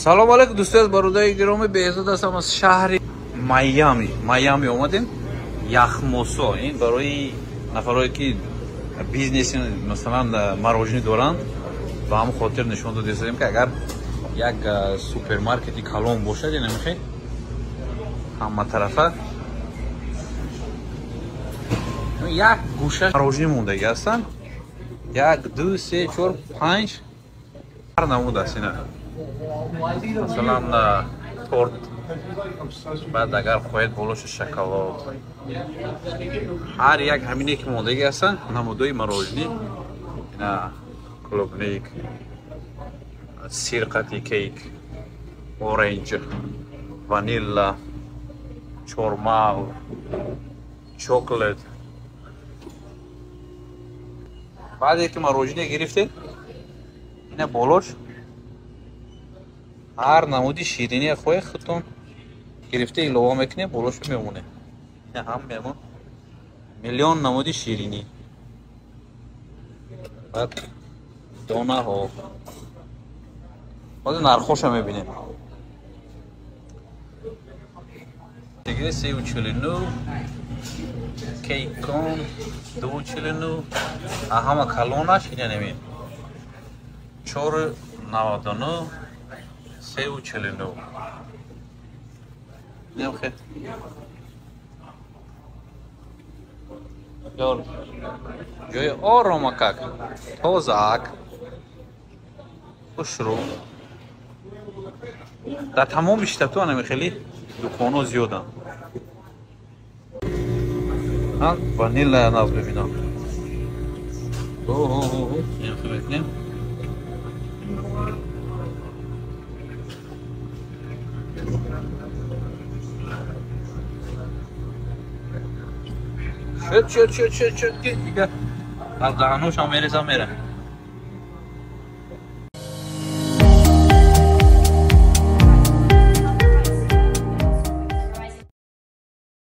Салом алейкум дӯстони бародари гиромӣ, Беҳзод ҳастам аз шаҳри Майами. Майами омадем. Яхмосо ин барои нафарое ки бизнеси масалан мороженое доранд, ба ҳамон хотир нишон додем ки агар як супермаркети калон бошад, ин мехе ҳама тарафа як гӯша мороженое мондагӣ ҳастанд. 1 2 3 4 5 ҳар намуд аст ина. Масалан торт, баъд агар хоҳед болоша шоколад. Ҳар як ҳамине ки мондагӣ ҳастанд намудои мороженое, ина клубник, сирқати кейк, оранҷ, ванилла, чормағз, чоколад. Баъде ки мороженое гирифтед, ина болош ҳар намуди шириние хоҳед худтон гирифта илова мекунед, болош мемонед. Ина ҳам мемон миллион намуди ширинӣ. Баъд донаҳо. Ҳозир нархҳоша мебинем. Дига 3,49, кейкон 2,49, ҳама калонаш ина немин 4,99, 3,49. Немхе. Ёр. Ҷои оромакак, тозаак, хушрӯ. Дар тамоми штатҳо ҳамин хеле дуконҳо зиёданд. Ҳа, ванилла нағз бибинам. Немхе мекунем. Шуд, шуд, шуд, шуд, шуд, ки дига аз даҳаношам мерезам мера.